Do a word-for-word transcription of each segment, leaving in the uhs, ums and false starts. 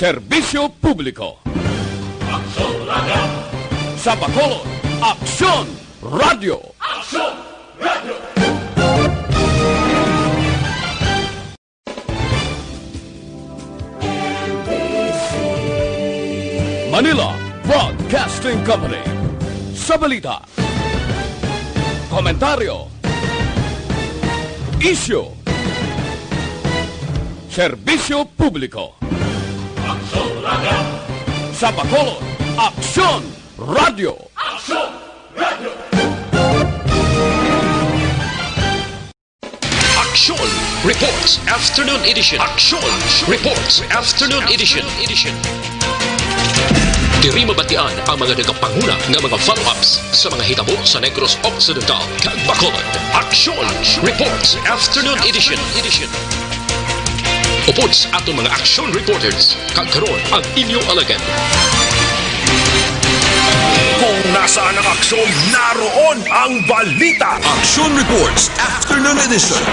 Serbisyo publiko. Aksyon Radio. Sa Bacolod, Aksyon Radio. Aksyon Radio. Manila Broadcasting Company. Sa balita, komentaryo, isyu, serbisyo publiko. Aksyon Radio. Sa Bacolod, Aksyon Radio. Aksyon Radio. Aksyon Reports Afternoon Edition. Aksyon Reports Afternoon Edition. Diri mabatian ang mga nagapanguna nga mga follow-ups sa mga hitabo sa Negros Occidental kag Bacolod. Aksyon Reports Afternoon Edition. Upod sa atong mga action reporters, kag karon ang inyo alagad. Kung nasaan ang aksyon, naroon ang balita. Action Reports Afternoon Edition.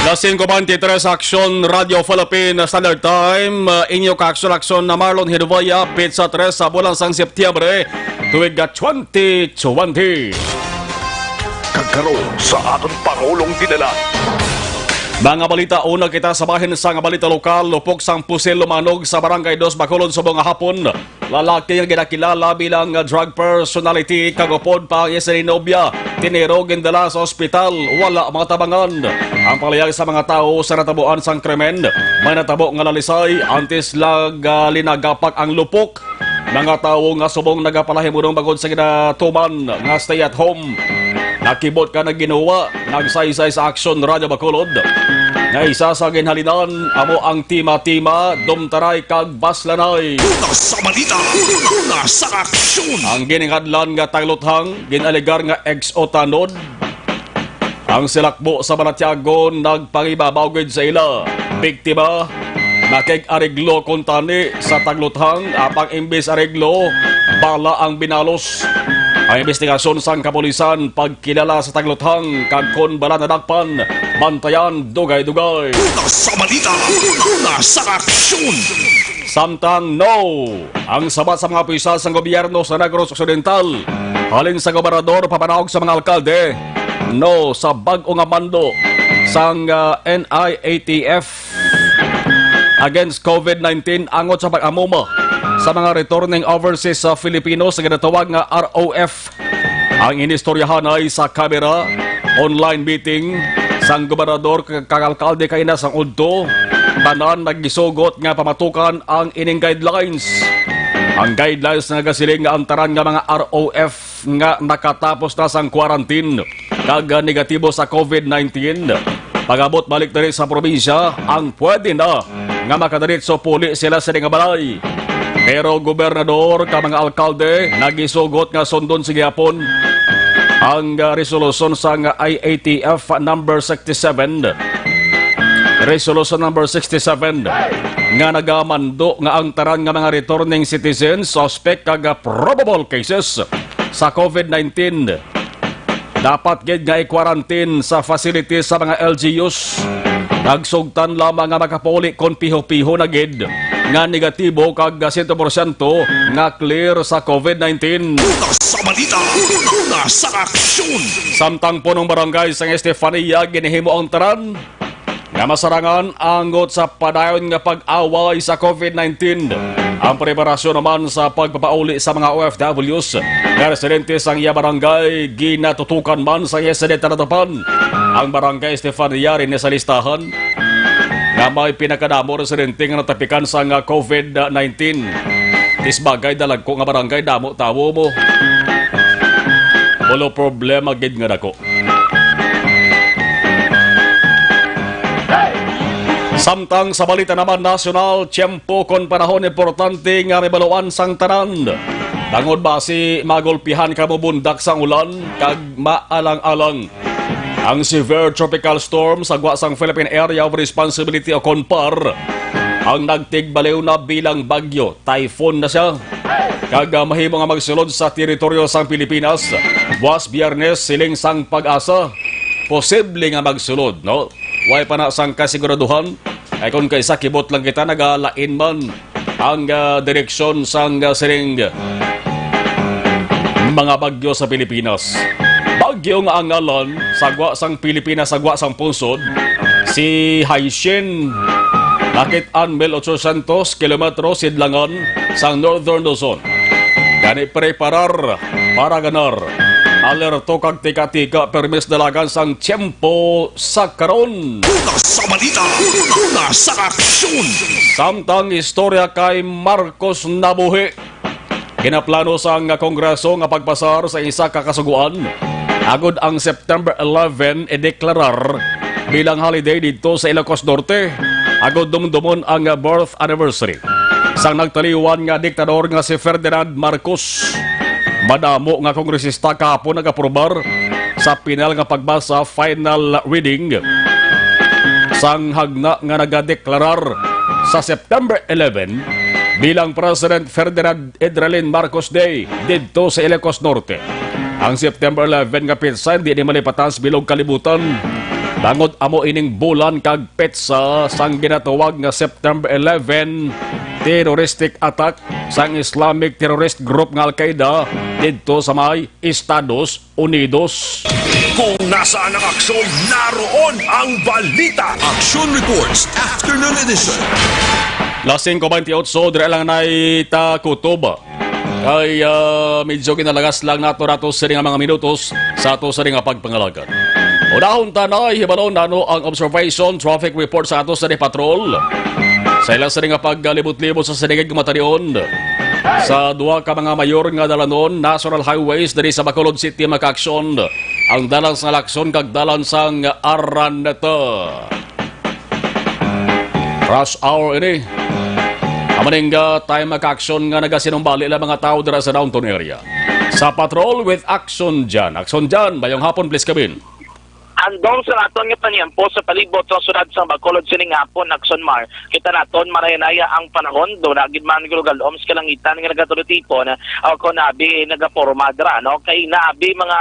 Las singko beintitrés, Aksyon Radio Philippine Standard Time. Uh, inyo ka-aksyon-aksyon na Marlon Hinovaya, petsa tres sa bulan sang Setyembre, tuig ka twenty twenty. Kag karon sa aton pangulong dinala. Mga balita, una kita sa bahin sang balita lokal. Lupok sang pusil lumanog sa Barangay Dos, Bacolod, subong nga hapon. Lalaki nga ginakilala bilang drug personality kag upod pa ang iya sini nobya, tiniro, gindala sa ospital, wala matabangan. Ang palihag sa mga tawo sa natabuan sang krimen, may natabo nga lalisay antes lang, ah, linagapak ang lupok. Mga tawo nga subong nagapalahimulong bangod sa ginatuman nga stay at home. Nakibot ka na ginuwa, nagsaysay sa Aksyon Radio Bacolod nga isa sa ginhalinan amo ang Tima-Tima, Dumtaray kag Baslanay. Una sa balita, una sa aksyon. Ang giningadlan nga tagluthang, ginalegar nga ex o tanod, ang silakbo sa Balatiagon nagpangibabaw gid sa ila. Biktima, nakig-areglo kuntani sa tagluthang, apang imbis areglo, bala ang binalos. Ang imbestigasyon sang kapulisan, pagkilala sa tagluthang, kag kon bala nadakpan, bantayan dugay-dugay. Una sa balita, una sa aksyon. Samtang no ang sabat sa mga opisyal sang gobyerno sa Negros Occidental, halin sa gobernador pabanaog sa mga alkalde, no sa bag-o nga mando sang, ah, N I A T F against COVID nineteen angot sa pag-amuma sa mga returning overseas sa Filipinos nga ginatawag nga R O F. Ang inistoryahanay sa kamera, online meeting sang gobernador kag, kag alkalde kaina sang udto, tanan nagisugot nga pamatukan ang ining guidelines. Ang guidelines nga gasiling nga ang tanan nga mga R O F nga nakatapos na sang quarantine kag negatibo sa COVID nineteen, pag-abot balik diri sa probinsya, ang pwede na nga makadiretso puli sila sa ining balay. Pero gobernador kag mga alkalde nagisugot nga sundon sa gihapon ang, ah, resolusyon sang I A T F number sixty-seven. Resolution number sixty-seven nga nagamando nga ang tanan nga mga returning citizens, suspect kag, ah, probable cases sa COVID nineteen dapat gid nga i-quarantine sa facility sa mga L G Us. Nagsugtan lamang nga makapauli kon piho-piho na gid nga negatibo kag sento porsyento nga clear sa COVID nineteen. Una sa balita, una sa aksyon. Samtang punong barangay sang Estefania ginhimo ang tanan nga masarangan angot sa padayon nga pag-away sa COVID nineteen. Ang preparasyon naman sa pagpapauli sa mga O F Ws nga residente sang iya barangay ginatutukan man sa iya sini talatapan. Ang barangay Estefania rin sa listahan nga may pinakadamo residente nga natapikan sang COVID nineteen. Ti sa bagay, dalagko nga barangay, damo tawo mo. Wala problema gid nga dako. Samtang sa balita naman nasyonal, tiyempo kon panahon importante nga mahibaluan sang tanan. Bangod basi magulpihan kamo bundak sang ulan kag maalang-alang. Ang severe tropical storm sa gwa sang Philippine Area of Responsibility o kon PAR ang nagtigbaliw na bilang bagyo. Typhoon na siya. Kag, ah, mahimo nga magsulod sa teritoryo sang Pilipinas buas Biyernes, siling sang PAGASA. Posible nga magsulod, no? Way pa na sang kasiguraduhan. Ay, kon kaisa, kibot lang kita, nagalain man. ang, ah, direksyon sang, ah, sining mga bagyo sa Pilipinas. Bagyo nga ang ngalan sa gwa sang Pilipinas, sa gwa sang punsod, si Haishin, nakit-an mil ochocientos kilometro sidlangan sang Northern Luzon. Gani preparar para ganar. Alerto kag tika-tika, permis dalagan sang tiyempo sa karon. Una sa balita, una sa aksyon. Samtang istorya kay Marcos nabuhi. Ginaplano sang Kongreso nga pagpasar sa isa ka kasugoan agod ang September eleven ideklarar bilang holiday didto sa Ilocos Norte, agod dumdumon ang birth anniversary sang nagtaliwan nga diktador nga si Ferdinand Marcos. Madamo nga kongresista kahapon nag-aprobar sa pinal nga pagbasa, final reading, sang hagna nga nagadeklarar sa September eleven bilang President Ferdinand Edralin Marcos Day didto sa Ilocos Norte. Ang September eleven nga petsa hindi ni malipatan sa bilog kalibutan, bangod amo ining bulan kag petsa sang ginatawag nga September eleven terroristic attack sang Islamic terrorist group nga Al-Qaeda didto sa may Estados Unidos. Kung nasaan ang aksyon, naroon ang balita. Action Reports, Afternoon Edition. Las singko bentiocho, dira lang nay ta kutob. Kay, ah, medyo ginalagas lang nato rato sini nga mga minutos sa ato sini nga pagpangalagad. Unahon ta na, ihibalon nano ang observation traffic report sa ato sini patrol. Sa ila sini nga paglibot-libot sa sini nga matalion, sa duha ka mga mayor nga dalanon, national highways diri sa Bacolod City, mga kaaksyon, ang dalan sa Lacson kag dalan sang Araneta. Rush hour ini. Amo ning, ah, time, mga kaaksyon, nga nagasinumbali lang mga tawo dira sa downtown area. Sa Patrol with Action Jan. Action Jan, mayong hapon, please come in. Andong sa aton nga paniyempo sa palibot sa siyudad sang Bacolod sining hapon, Action Mar, kita naton marayanaya ang panahon, duna gid man gulugad-om sa kalangitan nga nagatulotipon o kon abi nagaporma dira, no? Kay naabi mga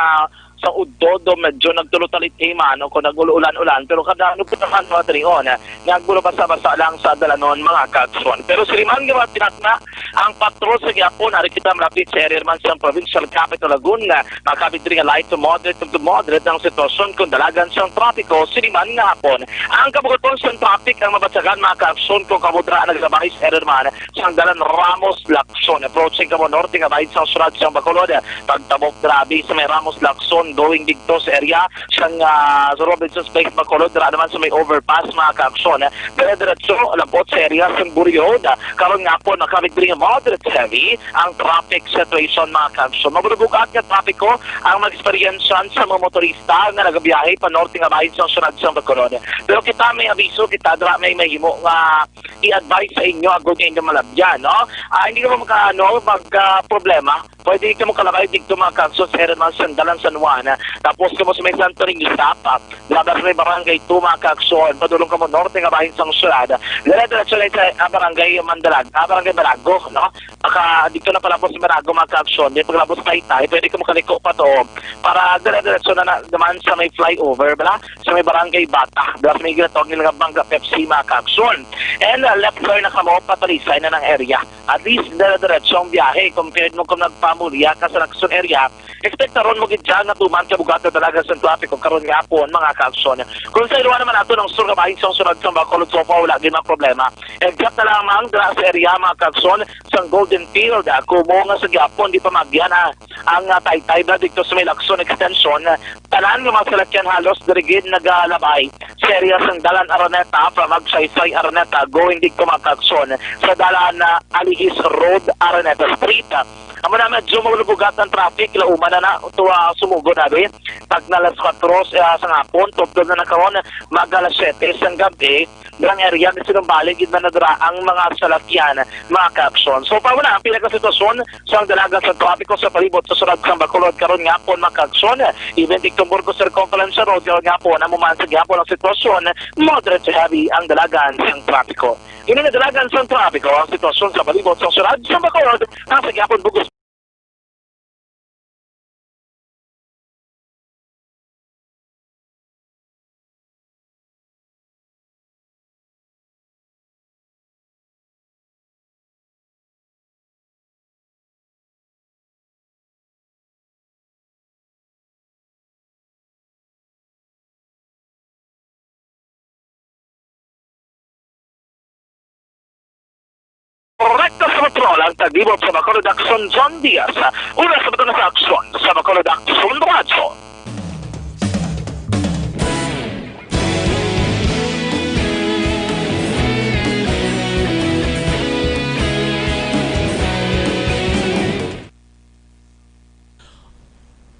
sa udto do medyo nagtulotalithi man o kon nag-ulan-ulan, pero kada ano po naman mga tanion, nagbulabasa-basa lang sa dalanon, mga kaaksyon. Pero sini man nga mga tinakna, ang patrol sa gihapon, ari kita malapit sa area naman sa provincial capital Laguna. Makabit diri nga light to moderate to moderate ang sitwasyon kung dalagan sang trapiko sini man nga hapon. Ang kabugaton sang traffic ang mabatyagan, mga kaaksyon, kung kamo dira nagabay sa area naman sang dalan Ramos Lacson. Approaching kamo norte nga bahin sang siyudad sang Bacolod, pagtabok grabe sa may Ramos Lacson, going didto sa area sang, ah, sa Robinsons Place, Bacolod, dira naman sa may overpass, mga kaaksyon. Dire-diretso, labot sa area sang Buri Road. Karon nga hapon, makabit diri nga moderate heavy ang traffic situation, mga kaaksyon. Mabulubog-at nga trapiko ang mag-experience sa mga motorista nga nagabiyahe pa norte nga bahin sang siyudad sang Bacolod. Pero kita may abiso, kita dira may mahimo nga i-advise sa inyo agud nga inyo malabyan, no? Ah, hindi ka mo maka-, ano, mag, ah, problema. Pwede ka mo kalabay dito, mga kaaksyon, sa area naman sang dalan San Juan. Tapos ka mo sa may Santo Niño Stop, ah, labas may Barangay two, mga kaaksyon. Padulong ka mo norte nga bahin sang siyudad. Dire-diretso na sa, ah, Barangay Mandalag, ah, Barangay Marago, no? Maka, dito na palabos sa Marago, mga kaaksyon. Di paglabos sa Taytay, pwede ka makaliko pa to. Para dire-diretso na, na naman sa may flyover, bala? Sa may Barangay Bata. Bala sa may ginatawag nila nga Bangga Pepsi, mga kaaksyon. And, uh, left turn na kamo, patalisay na ng area. At least, dire-diretso ang biyahe. Compared mo kung nagpamulya ka sa Lacson area, expectaron mo gid siya nga tuman ka bugata talaga sa trapiko karon nga hapon, mga kaaksyon. Kung sa iluwa naman ato ng sur nga bahin sang siyudad sang Bacolod, so far, wala gid mga problema. Except na lamang dira sa area, mga kaaksyon, sang Golden Field, ah, kumo nga sa gihapon, di pa magyan, ah, ang, ah, Taytay ba dito sa may Lacson Extension. Tanan nga mga salakyan halos diri gid nagalabay sa area sang Dalan Araneta from Magsaysay Araneta going dito, mga kaaksyon, sa Dalan, ah, Alihis Road, Araneta Street. Amo na, medyo maulubugatan traffic, lauman na na, to, ah, sumugod, abi. Tag na alas kwatro, ah, sa hapon, tubtob na na karon, mag alas siyete sang gabi, ang area nga sinumbali gid na nadira ang mga salakyan, mga kaaksyon. So, pa na ang pinakasitwasyon sa dalagan sa trapiko sa palibot sa siyudad sang Bacolod karon nga hapon, mga kaaksyon. Even dito Burgos Circumference Road karon nga hapon, amo man sa gihapon ang sitwasyon, moderate to heavy ang dalagan sang trapiko. Ini nga dalagan sang trapiko ang sitwasyon sa palibot sa siyudad sang Bacolod, nasa gihapon Burgos Rekta sa Patrol ang tagibot sa Bacolod Aksyon, John Diaz. Una sa Bacolod Aksyon, sa Bacolod Aksyon Radyo.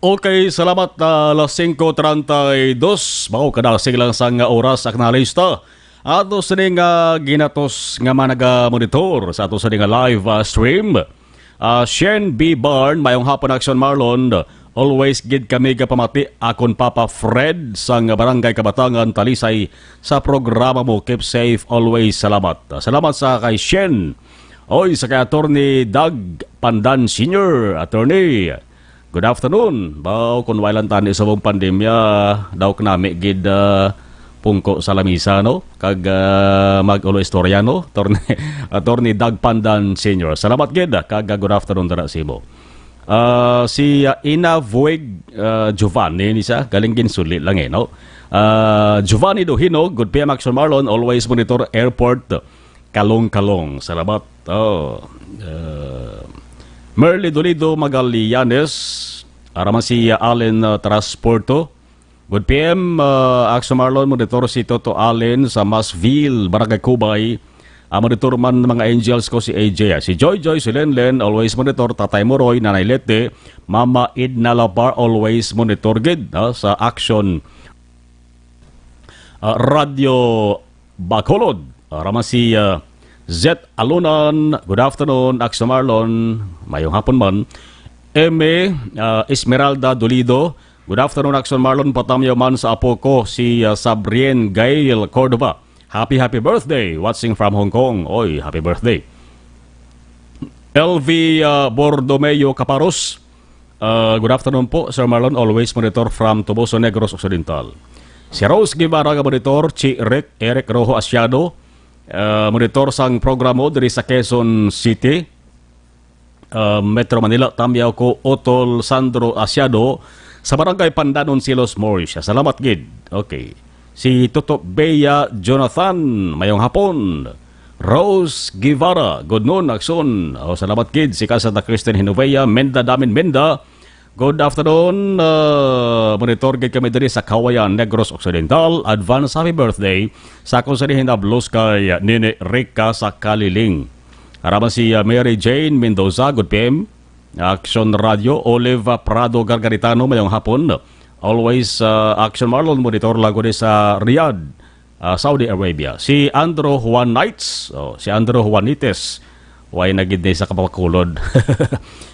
Okay, salamat. Ah, alas singko treinta y dos. Mao kadasig lang sang oras, aton nalista ato sini nga ginatos nga mga nagamonitor sa ato sini nga live, ah, stream. Ah, Shen B Barn, mayong hapon, Action Marlon. Always gid kami gapamati akon Papa Fred sang Barangay Kabatangan, Talisay, sa programa mo. Keep safe always. Salamat. Ah, salamat sa kay Shen. Oy, sa kay Attorney Doug Pandan Senior, Attorney. Good afternoon. Baw, kung wala lang tani sa buong pandemya, daw kanami gid, ah, pungko sa lamisa, no? Kag, ah, mag-ulo istorya, no? Attorney, Attorney Doug Pandan Senior. Salamat gid, ah, kag, ah, good afternoon dira sa imo. Ah, si, ah, Ina Vueg, ah, Giovanni ni siya, galing ginsuli lang eh, no? Ah, Giovanni Dohino, good P M Action Marlon, always monitor airport. Kalong-kalong. Salamat. Oh, uh, Merly Dolido Magallanes, ara man si, uh, Allen, uh, Transporto. Good P M, uh, Axo Marlon, monitor si Toto Allen sa Masville, Barangay Cubay. Ang monitor man, mga angels ko, si A J. Si Joy Joy, si Len Len, always monitor. Tatay Moroy, Nanay Lete, Mama Edna Lapar, always monitor gid, uh, sa Action, uh, Radio Bacolod. Ara man si, ah, Zet Alunan, good afternoon. Axel Marlon, mayong hapon man. Eme, ah, Esmeralda Dolido, good afternoon, Axel Marlon. Patamyaw man sa apo ko, si, ah, Sabrien Gail Cordova. Happy, happy birthday. Watching from Hong Kong. Oy, happy birthday. L V, ah, Bordomeo Caparos, ah, good afternoon po, Sir Marlon. Always monitor from Toboso, Negros Occidental. Si Rose Guevara nga monitor, si Rick, Eric Rojo Asiado, ah, monitor sang programo diri sa Quezon City, ah, Metro Manila. Tamyaw ko, Otol Sandro Asiado, sa Barangay Pandanon, Silos, Mauricia. Salamat gid. Okay. Si Toto Bea Jonathan, mayong hapon. Rose Guevara, good noon, Akson. Oh, salamat gid. Si Kasata Kristen Hinovea, Menda Damin Menda. Good afternoon. Uh, monitor gid kami diri sa Kawayan, Negros Occidental. Advance happy birthday sa akon sinihin na Blue Sky, Nini Rica sa Kaliling. Araman si, uh, Mary Jane Mendoza, good P M. Action Radio, Olive Prado Gargaritano, mayong hapon. Always, uh, Action Marlon, monitor lang ko di sa Riyadh, uh, Saudi Arabia. Si Andrew Juan Knights, oh, si Andrew Juanites, way na gid ni sa kapakulod.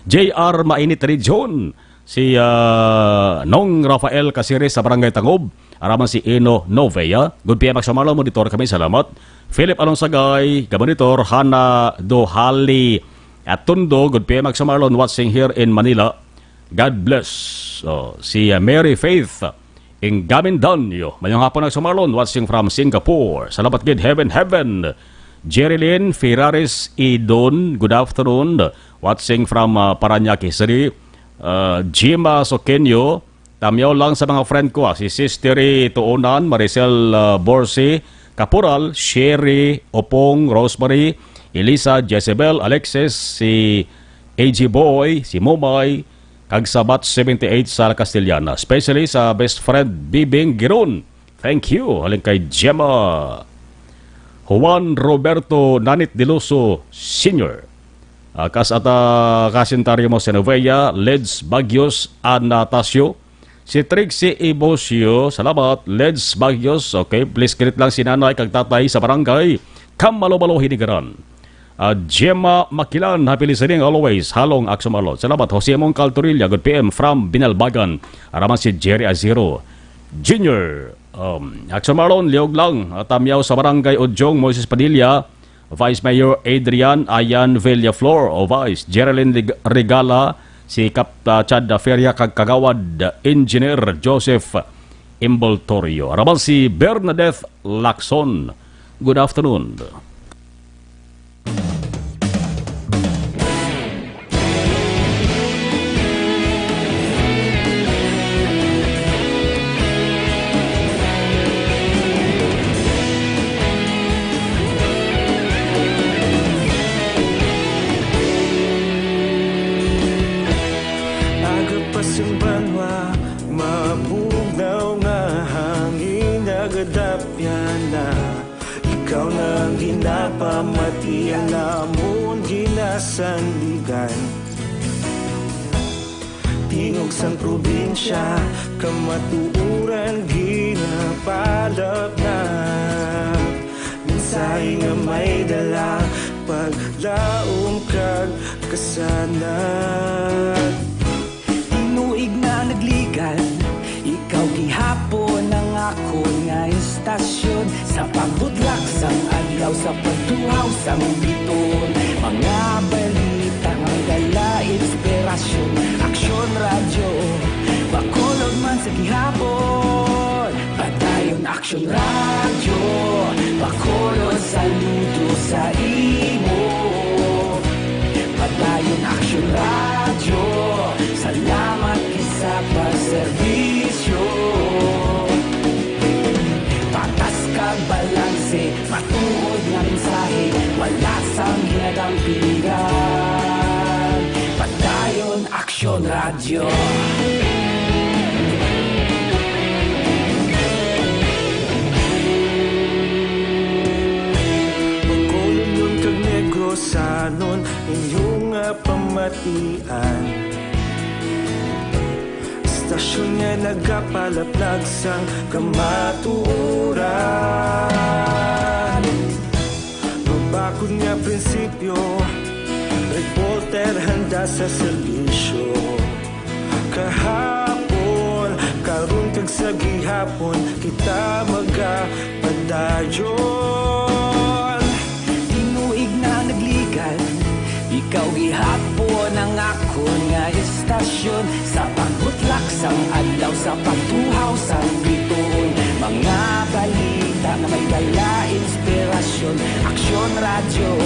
J R Mainit Region, si, uh, Nong Rafael Casiris sa Barangay Tangob, araman si Eno Novea. Good P M, Action Marlon, monitor kami, salamat. Philip Alonsagay, gamonitor, Hana Dohali, Atundo, good P M, Axel Marlon, watching here in Manila. God bless. Oh, si, uh, Mary Faith Ingamindanyo. Mayong hapon, Axel Marlon, watching from Singapore. Salamat gid, heaven, heaven. Jerilyn Ferraris Idon, good afternoon. Watching from, uh, Parañaque City. Uh, Jima Soqueño, tamyaw lang sa mga friend ko, ah, si Sister Tuonan, Maricel, ah, Borsi, Kapural, Sherry, Opong, Rosemary, Elisa, Jezebel, Alexis, si A G Boy, si Momay, kag sa Batch seventy-eight sa La Castellana, especially sa best friend Bibing Giron. Thank you. Halin kay Gemma. Juan Roberto Nanit Diloso Senior. Ah, kas ata kasintaryo mo si Novea, Leds Bagios, Anastasio, si Trixie Ibosio, salamat, Leds Bagios, okay, please greet lang si nanay kag tatay sa barangay Kamalobalo, Hinigaran. Ah, Gemma Makilan, happy listening always, halong Axel Marlon. Salamat, Jose Mongcal Torilla, good P M from Binalbagan. Araman si Jerry Aziro Junior. Um, Axel Marlon, liog lang, ah, tamyaw sa barangay Ujong, Moises Padilla, Vice Mayor Adrian Ayan Villaflor, o Vice Geraldine Lig-, Regala, si Kap-, ah, Chad Feria, kag Kagawad Engineer Joseph Imboltorio. Araman si Bernadette Lacson. Good afternoon. Iya namon ginasandigan. Tingog sang probinsya, kamatuoran ginapalapnap. Mensahe nga may dala, paglaom kag kasanag. Tinuig na nagligan, ikaw gihapon ang akon nga istasyon. Sa pagbutlak sang adlaw, sa pagtuhaw sang bituon, mga balita nga may dala inspirasyon. Aksyon Radyo, Bacolod man sa gihapon. Padayon Aksyon Radyo, Bacolod, saludo sa imo. Padayon Aksyon Radyo, salamat gid sa pagserbisyo. Patas kag balanse, matuod nga mensahe, wala sang ginadampigan. Padayon Aksyon Radyo. Bacolodnon kag Negrosanon, inyo nga pamatian. Istasyon nga nagapalaplag sang kamatuoran. Mabakod nga prinsipyo, reporter handa sa serbisyo. Kahapon, karon kag sa gihapon, kita magapadayon. Tinuig na nagligan, ikaw gihapon ang akon nga istasyon. Sa pagbutlak sang adlaw, sa pagtuhaw sang bituon, mga balita nga may dala inspirasyon. Aksyon Radyo,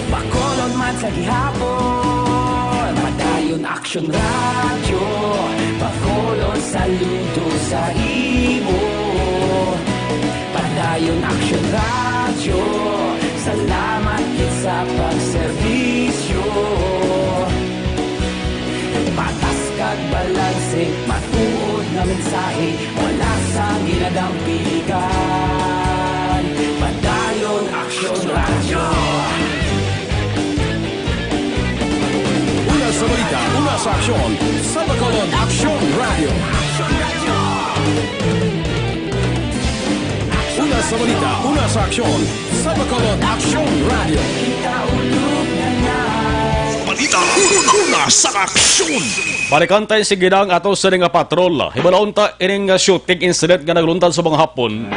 Bacolod man sa gihapon. Padayon Aksyon Radyo, Bacolod, saludo sa imo. Padayon Aksyon Radyo, salamat gid sa pagserbisyo. Patas kag balanse, matuod nga mensahe, wala sang ginadampigan. Padayon Aksyon Radyo. Una sa balita, una sa aksyon, sa Bacolod Aksyon Radyo. Una sa balita, una sa aksyon, sa Bacolod Aksyon Radyo. Balita, una sa aksyon. Balikan tayo, sige na ang ato sini nga patrol. Hibalaon ta ining, uh, shooting incident nga nagluntad sa mga hapon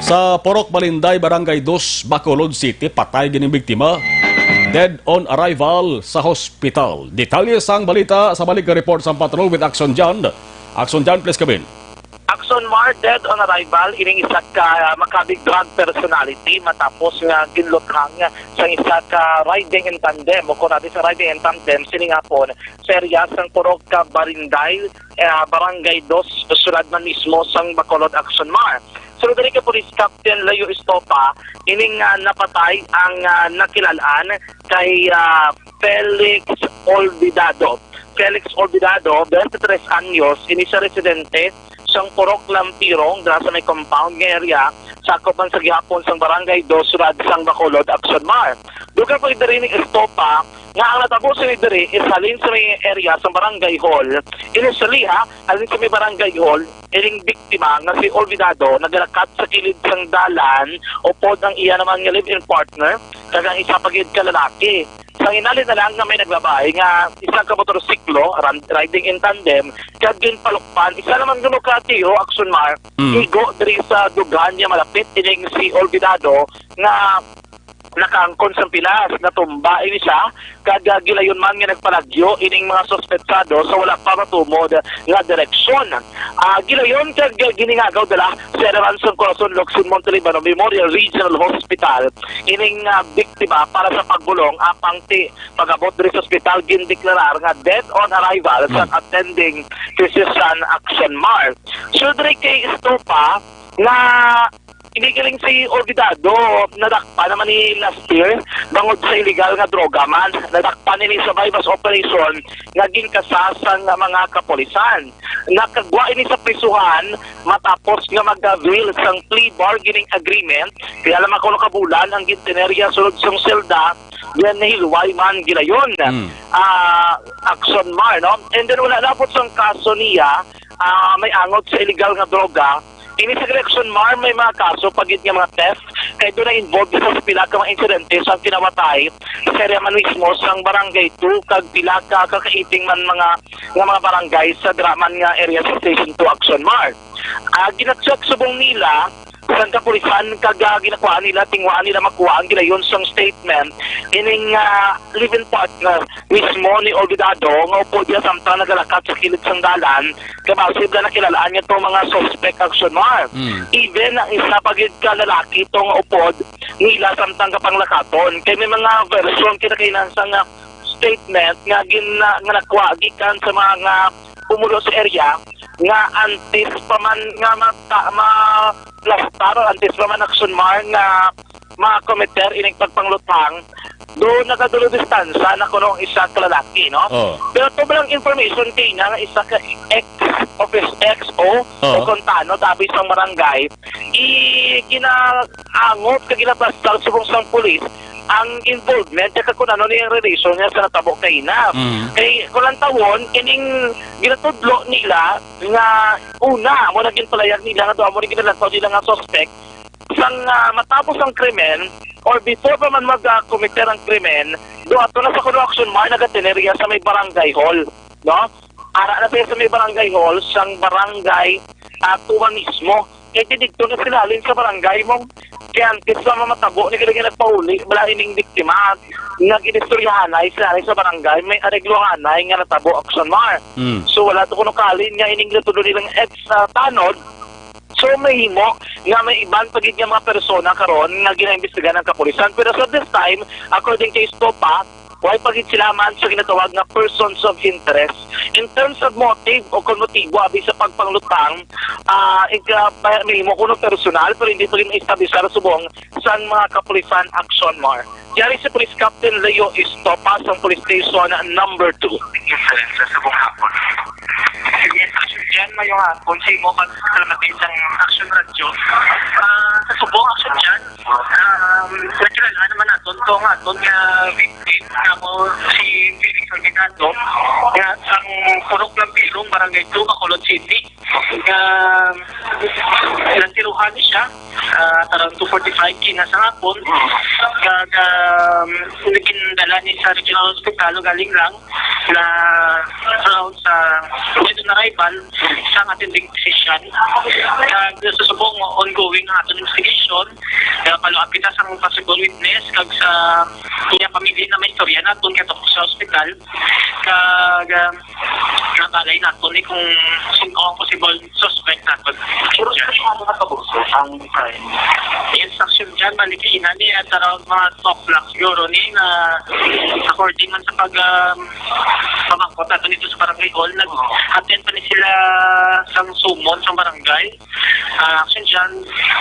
sa Purok Balinday, Barangay Dos, Bacolod City. Patay gid ang biktima. Dead on arrival sa hospital. Detalye sang balita sa balik nga report sang patrol with Action John. Action John, please come in. Action Mar, dead on arrival ining isa ka makabig drug personality matapos nga ginluthang sang isa ka riding in tandem o kon abi sa riding in tandem sining hapon sa area sang Purok ka Barinday, eh, Barangay Dos, sulod man mismo sang Bacolod, Action Mar. Sulod diri kay Police Captain Leo Estopa, ining, ah, napatay ang, ah, nakilal-an kay, ah, Felix Olvidado. Felix Olvidado, twenty-three anyos, ini siya residente sang Purok Lampirong, dira sa may compound nga area, sakop man sa gihapon sang Barangay Dos, sulod sang Bacolod, Action Mar. Dugang pa diri ni Estopa nga ang natabo sini diri is halin sa may area sang Barangay Hall. Initially, ha, halin sa may Barangay Hall, ining biktima nga si Olvidado nagalakat sa kilid sang dalan upod ang iya naman nga live-in partner kag ang isa pa gid ka lalaki. Sa hinali na lang nga may nagbabayi nga isa ka motorsiklo, ran-, riding in tandem, kag ginpalukpan, isa naman kuno ka tiyo, Action Mar, Mm. igo diri sa dughan niya malapit ining si Olvidado nga nakaangkon sang pilas, natumba ini siya, kag, ah, gilayon man nga nagpalagyo ining mga suspetsado sa wala pa matumod nga direksyon. Ah, gilayon kag giningagaw dala sa General San Corazon Locsin Montalibano Memorial Regional Hospital ining, ah, biktima para sa pagbulong, apang ti pag-abot diri sa ospital gindeklarar nga dead on arrival sa Mm. attending physician, Action Mar. Sure diri kay Estopa nga inigaling si Olvidado, nadakpan naman ni last year bangod sa illegal nga droga man. Nadakpan ini sa buy-bust operation nga ginkasa sang mga kapulisan. Nakagwa ini sa prisuhan matapos nga mag-avail sang plea bargaining agreement. Pila lamang kuno ka bulan ang gintenerya sulod sang selda yan nahilway man gilayon. Mm. Ah, Action Mar, no? And then wala lapot sang kaso niya, ah, may angot sa illegal nga droga. Ini sa Action Mar, may mga kaso pa gid nga mga theft, kay doon na involved sa pila ka mga insidente sa kinawatay sa area man mismo sang Barangay two kag pila ka kakaiting man mga nga mga barangay sa dira man nga area sa Station two Action Mar. Ah, gina-check subong nila sang kapulisan kag, ah, ginakuhaan nila, tinguhaan nila makuha ang gilayon sang statement ining, ah, live-in partner mismo ni Olvidado nga upo diya samtang nagalakat sa kilid sang dalan, kabase bala nakilalaan niya tong mga suspect Action Mar. Mm. Even ang isa pa gid ka lalaki to nga upod nila samtang kapanglakaton. Kay may mga version kita kay sang, ah, statement nga gin-, nga nakuha gikan sa mga pumulo sa area nga antes pa man nga mata-, ma-, plastar o antes pa man Action Mar nga ma-commit ining pagpangluthang, do nagadulo distansa na kuno ang isa ka lalaki, no? Oh. Pero to lang information kay na nga isa ka ex office, ex o, oh, o kontano dabi sang barangay, i-, ginaangot ka ginaplastar subong sang pulis ang involvement kag kung ano ni ang relation niya sa natabo kay na. Mm. Kay kung lang tawon, ining ginatudlo nila nga una, mo naging palayag nila nga doon mo ni ginalantaw nila nga suspect, sang, ah, matapos ang krimen or before pa man mag, ah, committer ang krimen, do ato na sa kuno Action Mar nagatener iya sa may barangay hall, no? Ara na siya sa may barangay hall sang barangay, ah, Tuwa mismo. Kay didto na sila halin sa barangay mo. Kay antes pa mamatabo ni kailangan nagpauli, wala ining biktima nga ginistoryahanay sila sa barangay, may areglohanay nga natabo Action Mar. Mm. So wala to kuno kalin nga ining gatulo nilang ex, ah, tanod. So, mahimo nga may iban pa gid nga mga persona karon nga ginaimbestigahan ng kapulisan. Pero sa this time, according kay Estopa, wala pa gid sila man sa ginatawag nga persons of interest. In terms of motive o kung motibo abi sa pagpanglutang, ah, ika-, pa-, mahimo kuno personal, pero hindi pa gid maestablisar subong sang mga kapulisan Action Mar. Yari si Police Captain Leo Estopa sang Police Station Number two. Incident sa subong hapon. Sige, Action Jan, mayong hapon sa imo pagsalamati sang Action Radio. Ah, sa subong Action Jan, um, nakilala naman naton to nga aton nga victim nga mo si Felix Olvidado nga sang Purok Lampirong, Barangay two, Bacolod City. Nga natiruhan ni siya, ah, around two forty-five kina sa hapon. Kag, um, nagindala ni sa Regional Hospital, galing lang na around sa dead on arrival sa attending physician. Kag sa subong ongoing ang aton investigation, kaya follow up kita sa mga possible witness kag sa iya pamilya na may istorya naton kay sa ospital. Kag, um, nabalay naton ni kung sino ang possible suspect naton. Pero sa ano na kabuso ang crime? Yes, Action Jan, balik ina ni at around mga two o'clock siguro ni na according man sa pag, um, pamangkot nato dito sa barangay hall, nag-attend pa ni sila sang summon sa barangay. Ah, Action Jan,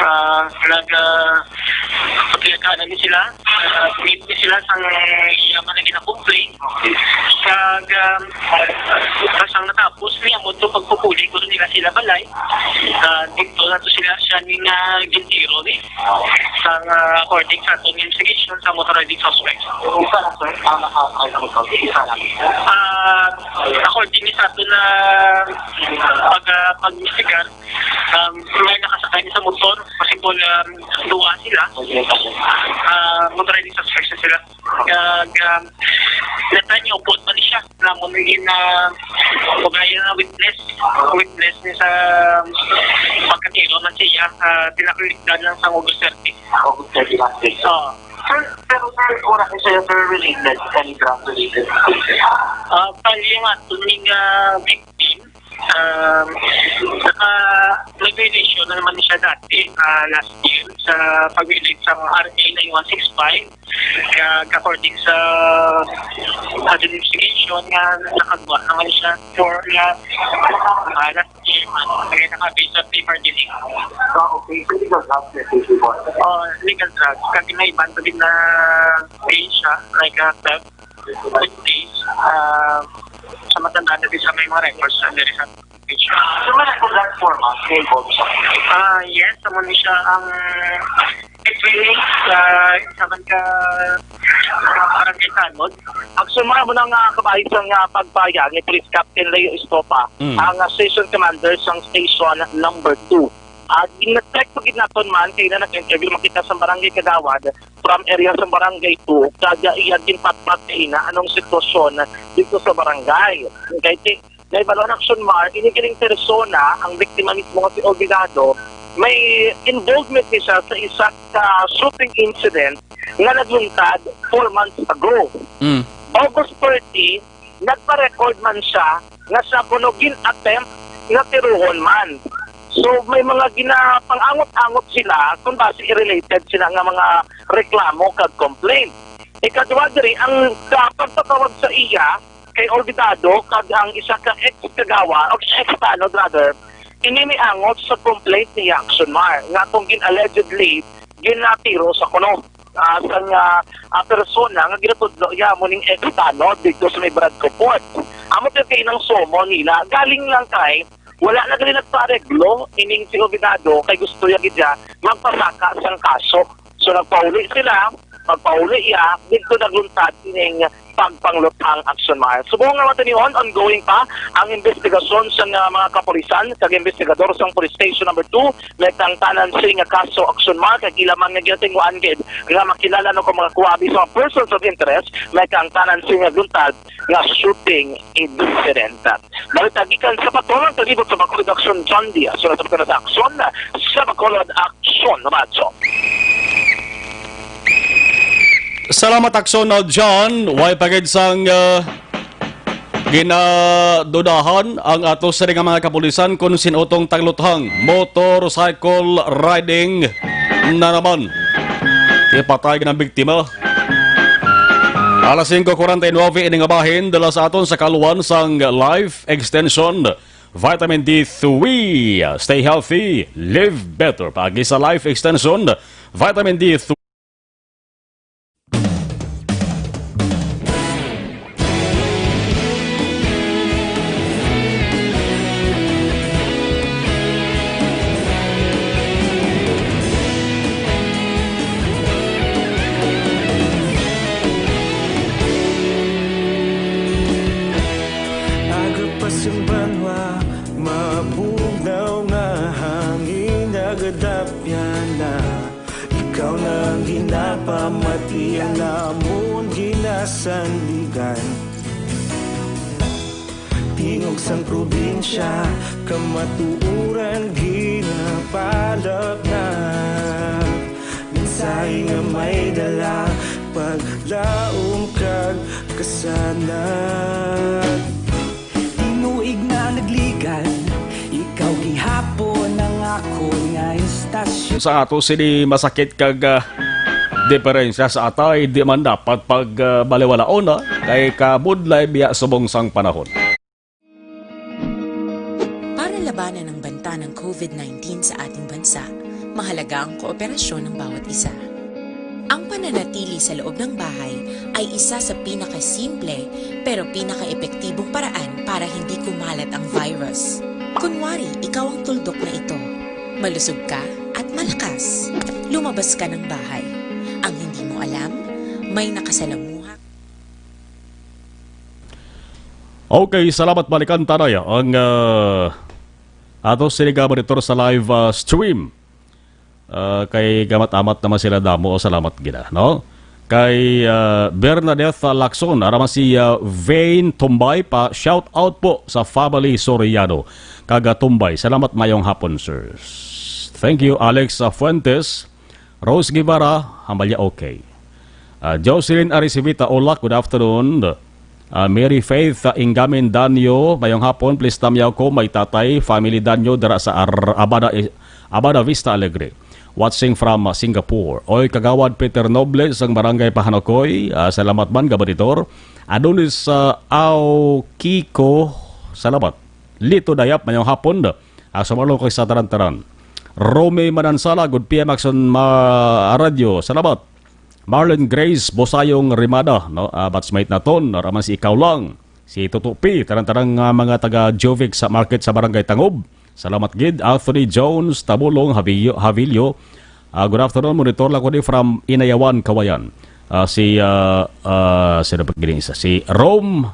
ah, nag, ah, pagkakaalam ni sila, ah, meet ni sila sang iya man ang gina-complain. Kag, ah, tas ang natapos niya mo to pagpupuli ko nila sila balay. Ah, dito na to sila siya ni nga gintiro ni. Sang, ah, according sa aton investigation sa motorized suspect. Isa lang, sir. Ah, naka-, ay, ano to? Isa lang. Ah, according ni sa aton na pag, ah, pag-investigar, Um, may nakasakay sa motor, possible, um, duha sila. Ah, motorized suspects na sila. Kag, um, natay niya, upod man ni siya. Namon ni na, ugaya na witness. Witness ni sa pagkatiro na siya, ah, pinakaligdan lang sa August thirty. August thirty last day. Oo. Sir, pero sir, wala ko sa'yo, sir, related, kay drug related. Ah, pali yung ato ni nga victim. Um, naka, nag-violation na naman siya dati, ah, last year sa pag-violate sa R A nine one six five. Kag according sa, sa investigation nga nakagwa naman siya for last, ah, last year man. Kaya naka-base sa paper din. Ah, okay. So, legal drugs na ito, sir? Oh, legal drugs. Kag may iban pa din na case siya, like, ah, theft. Good days. Ah, sa matandaan na din sa may mga records na diri sa picture. So, may nagpag-platform, ah, may involved siya? Ah, yes, amo ni siya ang Sa isa man ka, sa barangay Tanod. Actually, mga muna nga kabahay sa nga pagbayag ni Police Captain Leo Estopa, Mm. ang, ah, station commander sang station number two. At gin-check ko gid naton man, kay na nag-interview man kita sa barangay Kagawad, from area sa barangay two, kag iya ginpatpat kay na anong sitwasyon dito sa barangay. Kay ti-, may balon action mar, ini kining persona, ang biktima mismo nga si Olvidado, may involvement ni siya sa isa ka shooting incident nga nagluntad four months ago. Mm. August thirty, nagpa-record man siya nga siya kuno gin-attempt nga tiruhon man. So, may mga ginapang-angot-angot sila kung basi related sila nga mga reklamo kag complaint. Ikadua diri, ang, ah, pagpatawag sa iya kay Olvidado kag ang isa ka ex-kagawad, o ex-tanod rather, ini miangot sa complaint ni Action Mar nga kung gin-allegedly ginatiro sa kuno, ah, sang, ah, ah, persona nga ginatudlo iya amo ning ex-tanod dito sa may Barangay Port. Amo kay nang sumo nila, galing lang kay wala na gali nagpareglo ining si Obinado kay gusto ya gid siya magpasaka sang kaso. So nagpauli sila, pagpauli iya, dito nagluntad ining pagpangluthang action mar. Subong nga matinion, ongoing pa ang investigasyon sa nga mga kapulisan kag investigador sang Police Station number two, may kang tanan sing nga kaso action mar, kag ila man nga ginatinguan gid nga makilala no kung makakuha abi sa mga persons of interest, may kang tanan sing nga luntad nga shooting incident. Balita gikan sa Bacolod, kalibot sa Bacolod Action, John Diaz. Sulat sa Bacolod Action, sa Bacolod Action, Macho. Salamat, Action, no, John. Way pa gid sang, ah, ginadudahan ang ato sa nga mga kapulisan kung sin-o tong tangluthang motorcycle riding na naman. Ipatay ng biktima. Alas singko kuwarenta y nuebe ini nga bahin, dala sa aton sa kaluan sang Life Extension Vitamin D three. Stay healthy, live better. Paagi sa Life Extension Vitamin D three. Aga pa sang banwa, mabugnaw nga hangin nagadapyan na. Ikaw na ang ginapamati, ang amon ginasandigan. Tingog sang probinsya, kamatuoran ginapalapnap. Mensahe nga may dala, paglaom kag kasanag. Tinuig na nagligad, ikaw gihapon ang akon nga istasyon. Sa ato sini masakit kag, ah, diferensya sa atay, di man dapat pag, ah, baliwalaon, ah, kay kabudlay biya subong sang panahon. Para labanan ang banta ng covid nineteen sa ating bansa, mahalaga ang kooperasyon ng bawat isa. Ang pananatili sa loob ng bahay ay isa sa pinakasimple pero pinakaepektibong paraan para hindi kumalat ang virus. Kunwari, ikaw ang tuldok na ito. Malusog ka at malakas. Lumabas ka ng bahay. Ang hindi mo alam, may nakasalamuha. Okay, salamat balikan tanay ang, ah, ato sini nga monitor sa live, ah, stream. Ah, kay gamat-amat naman sila damo, salamat gina, no? Kay, ah, Bernadette Lacson, ara man si, ah, Vane Tumbay pa, shout out po sa family Soriano. Kaga Tumbay, salamat, mayong hapon, sir. Thank you, Alex, ah, Fuentes. Rose Guevara, hambalya okay. Ah, Jocelyn Aricivita Olak, good afternoon. Ah, Mary Faith, ah, Ingamin Danyo, mayong hapon, please tamyaw ko, may tatay, family Danyo, dira sa Ar-, Abada, Abada Vista Alegre. Watching from, ah, Singapore. Oy, Kagawad Peter Noble, sang Barangay Pahanakoy, ah, salamat man, Gabaditor. Adonis, ah, Aukiko, salamat. Lito Dayap, mayong hapon. Ah, sa Marlon kay sa taran-taran. Romy Manansala, good P M Action ma-, Radio. Salamat. Marlon Grace Bosayong Rimada, no? Ah, batchmate naton, no? Raman si Ikaw Lang. Si Tuto P, taran-taran nga mga taga Jovic sa market sa Barangay Tangob. Salamat gid. Anthony Jones, Tabulong, Javillo, Javillo. Ah, good afternoon, monitor lang ko ni from Inayawan, Kawayan. Ah, si, ah, ah, sino pa gini isa? Si Rome,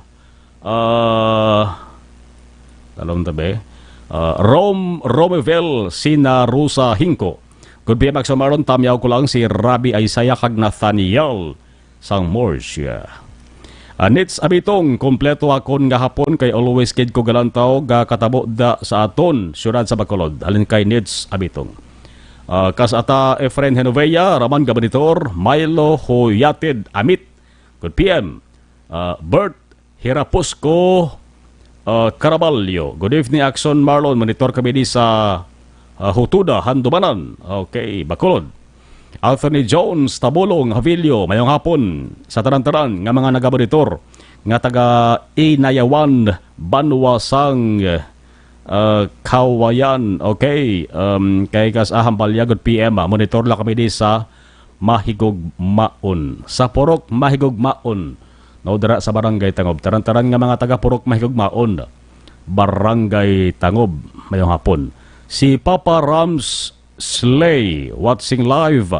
ah, talong tabi. Ah, Rome Romevel, Sina Rosa Hingko. Good P M, Action Maron, tamyaw ko lang si Rabbi Isaiah kag Nathaniel sang Murcia. Ah, Nits Abitong, kompleto akon nga hapon kay always gid ko galantaw ga katabo da sa aton siyudad sa Bacolod. Halin kay Nits Abitong. Ah, kas ata Efren Genovea, Raman Gabanitor, Milo Huyatid Amit. Good P M. Ah, Bert Hirapusco, ah, Caraballo. Good evening, Action Marlon. Monitor kami di sa, ah, Hutuda, Handumanan. Okay, Bacolod. Anthony Jones, Tabulong, Havilio, mayong hapon sa tanan-tanan nga mga nagamonitor nga taga Inayawan, Banwa sang, ah, Kawayan. Okay, um, kay kas ahang balyagot P M, ah, monitor lang kami di sa Mahigugmaon. Sa Purok Mahigugmaon. No, dira sa Barangay Tangob. Tanan-tanan nga mga taga Purok Mahigugmaon, Barangay Tangob, mayong hapon. Si Papa Rams Slay, watching live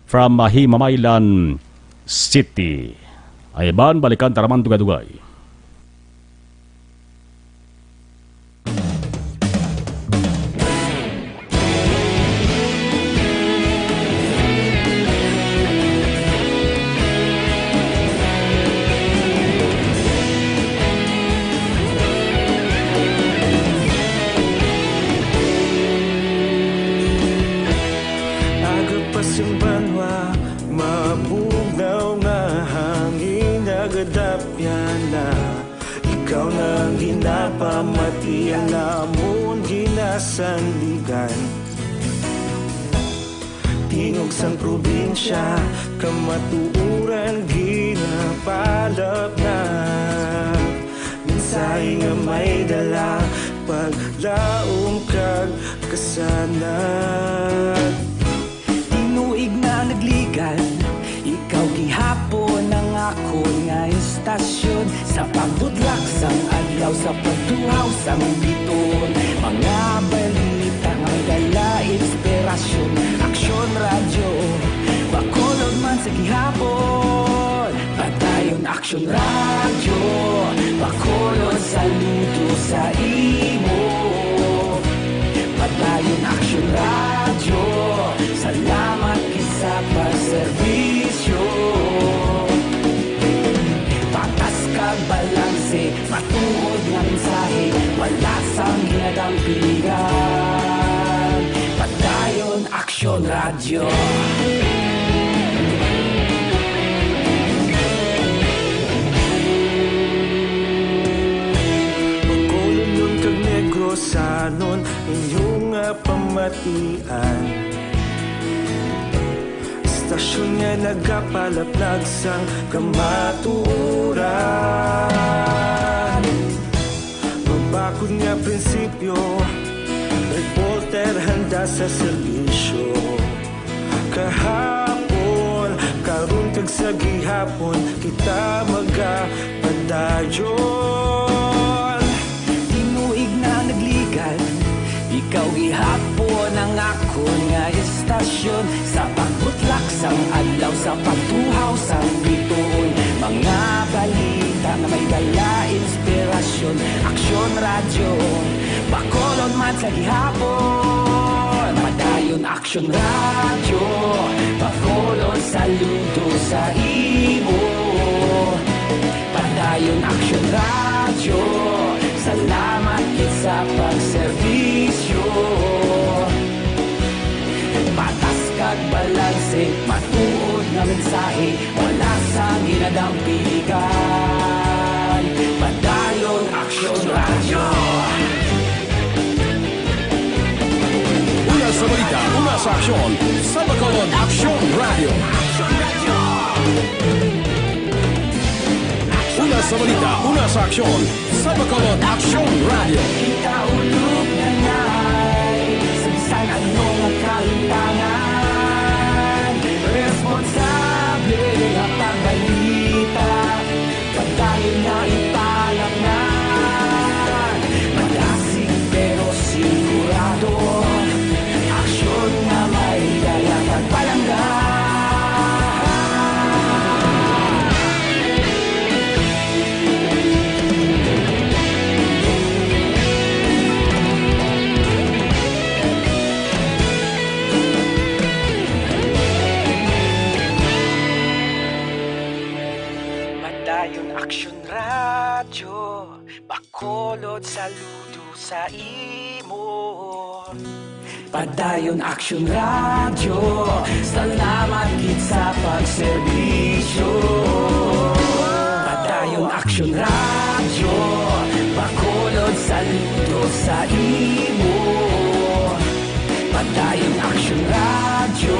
from Mahimamaylan City. Ay ban, balikan ta ra man dugay-dugay. Aga pa sing banwa, mabugnaw nga hangin nagadapyan na. Ikaw na ang ginapamati, ang amon ginasandigan. Tingog sang probinsya, kamatuoran ginapalapnap. Mensahe nga may dala, paglaom kag kasanag. Tinuig na nagligad, ikaw gihapon ang akon nga istasyon. Sa pagbudlak sang adlaw, sa pagtuhaw sang bituon, mga balita nga may dala inspirasyon. Aksyon Radyo, Bacolod man sa gihapon. Padayon Aksyon Radyo, Bacolod, saludo sa imo. Padayon Aksyon Radyo, salamat gid sa pagserbisyo. Patas kag balanse, matuod nga mensahe, wala sang ginadampigan. Padayon Aksyon Radyo. Bacolodnon kag Negrosanon, inyo nga pamatian. Istasyon nga nagapalaplag sang kamatuoran. Mabakod nga prinsipyo, reporter handa sa serbisyo. Kahapon, karon kag sa gihapon, kita magapadayon. Tinuig na nagligad, ikaw gihapon ang akon nga istasyon. Sa pagbutlak sang adlaw, sa pagtuhaw sang bituon, mga balita nga may dala inspirasyon. Aksyon Radyo, Bacolod man sa gihapon. Padayon Aksyon Radyo, Bacolod, saludo sa imo. Padayon Aksyon Radyo, salamat gid sa pagserbisyo. Patas kag balanse, matuod nga mensahe, wala sang ginadampigan. Padayon Aksyon Radyo. Una sa balita, una sa aksyon, sa Bacolod Aksyon Radyo. Una sa balita, una sa aksyon, sa Bacolod Aksyon Radyo. Kita ulog na ngay, sa bisan ano nga kalimtangan, responsable nga pagbalita. Padayon na ipalapngan, madasig pero sigurado. Aksyon nga may dala kag Action Radyo, Bacolod, saludo sa imo. Padayon Action Radyo, salamat gid sa pagserbisyo. Padayon Action Radyo, Bacolod, saludo sa imo. Padayon Action Radyo,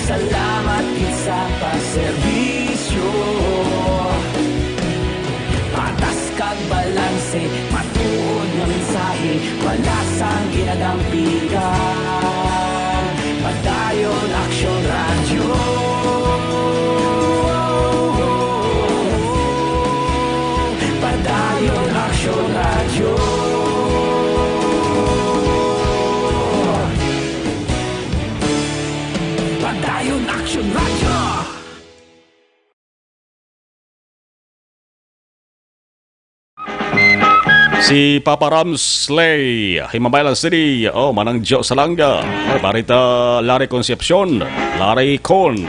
salamat gid sa pagserbisyo. Patas kag balanse, matuod nga mensahe, wala sang ginadampigan. Padayon Action Radyo. Padayon Action Radyo. Padayon Action Radyo. Si Papa Ramsley, Himamaylan City, oh, Manang Jo Salanga, Barita Larry Concepcion, Larry Con.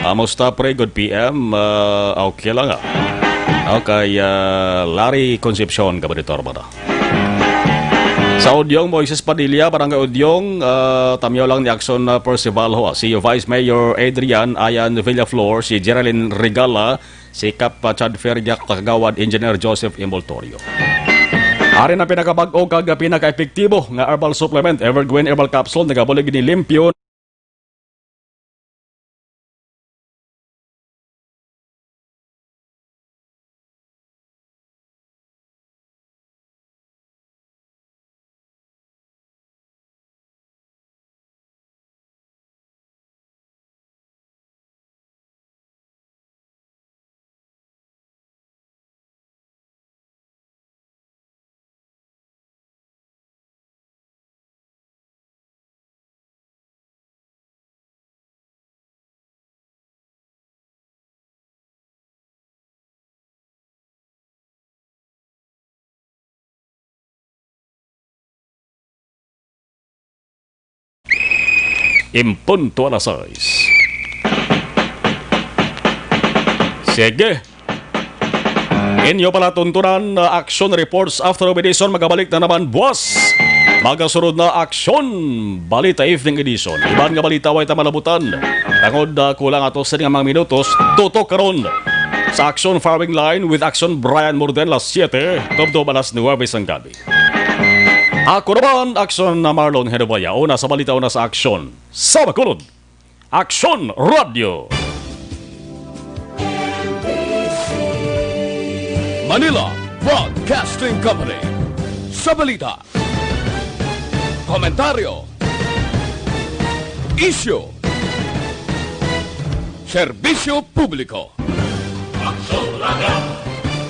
Kamusta, pre? Good P M. Ah, okay lang, ah. Okay, ah, Larry Concepcion, Kabaditor, ba na? Sa Udyong, Moises Padilla, Barangay Udyong, ah, tamyaw lang ni Action, ah, Percival, ho, ah. Si Vice Mayor Adrian Ayan Villaflor, si Geraldine Regala, si Kap, ah, Chad Ferriak, Kagawad Engineer Joseph Imboltorio. Ari na pinakabag-o kag pinaka-epektibo nga herbal supplement, Evergreen Herbal Capsule, nagabulig ni limpyo. En punto alas sais. Sige. Inyo pala tuntunan, uh, Action Reports After of Edition. Magabalik na naman buwas. Magasunod na Action Balita Evening Edition. Iban nga balita way ta malabutan. Tangod, uh, kulang ato sa nga mga minutos. Tutok karon sa Action Firing Line with Action Brian Morden, alas siyete, tubtob alas nuwebe sang gabi. Ako naman, Action na Marlon Henobaya. Una sa balita, una sa aksyon. Sa Bacolod, Action Radio. Manila Broadcasting Company. Sa balita, komentaryo, isyu, serbisyo publiko. Action Radio.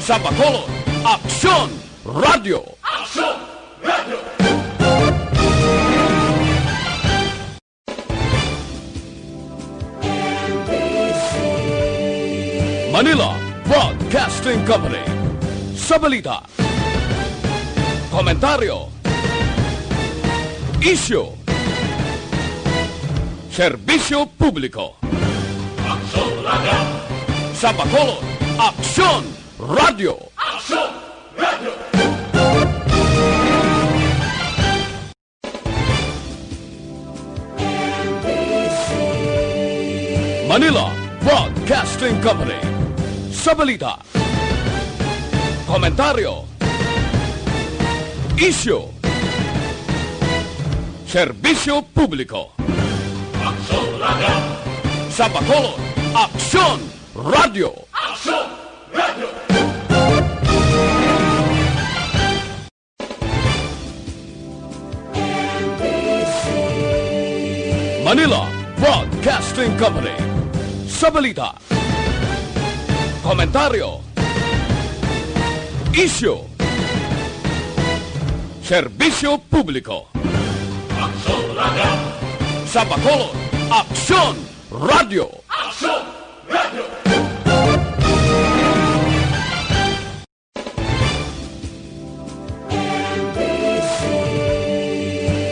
Sa Bacolod, Action Radio. Action Radio. Manila Broadcasting Company. Sa balita, komentaryo, isyu, serbisyo publiko. Aksyon Radio. Sa Bacolod, Aksyon Radio. Aksyon Radio. Manila Broadcasting Company. Sa balita, komentaryo, isyu, serbisyo publiko. Aksyon Radio. Sa Bacolod, Aksyon Radio. Aksyon Radio. Manila Broadcasting Company. Sa balita, komentaryo, isyu, serbisyo publiko. Aksyon Radio. Sa Bacolod, Aksyon Radio. Aksyon Radio.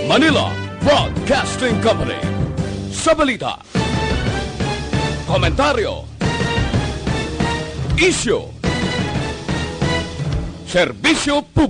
Manila Broadcasting Company. Sa balita, komentaryo, isyu, Serbisyo Publiko.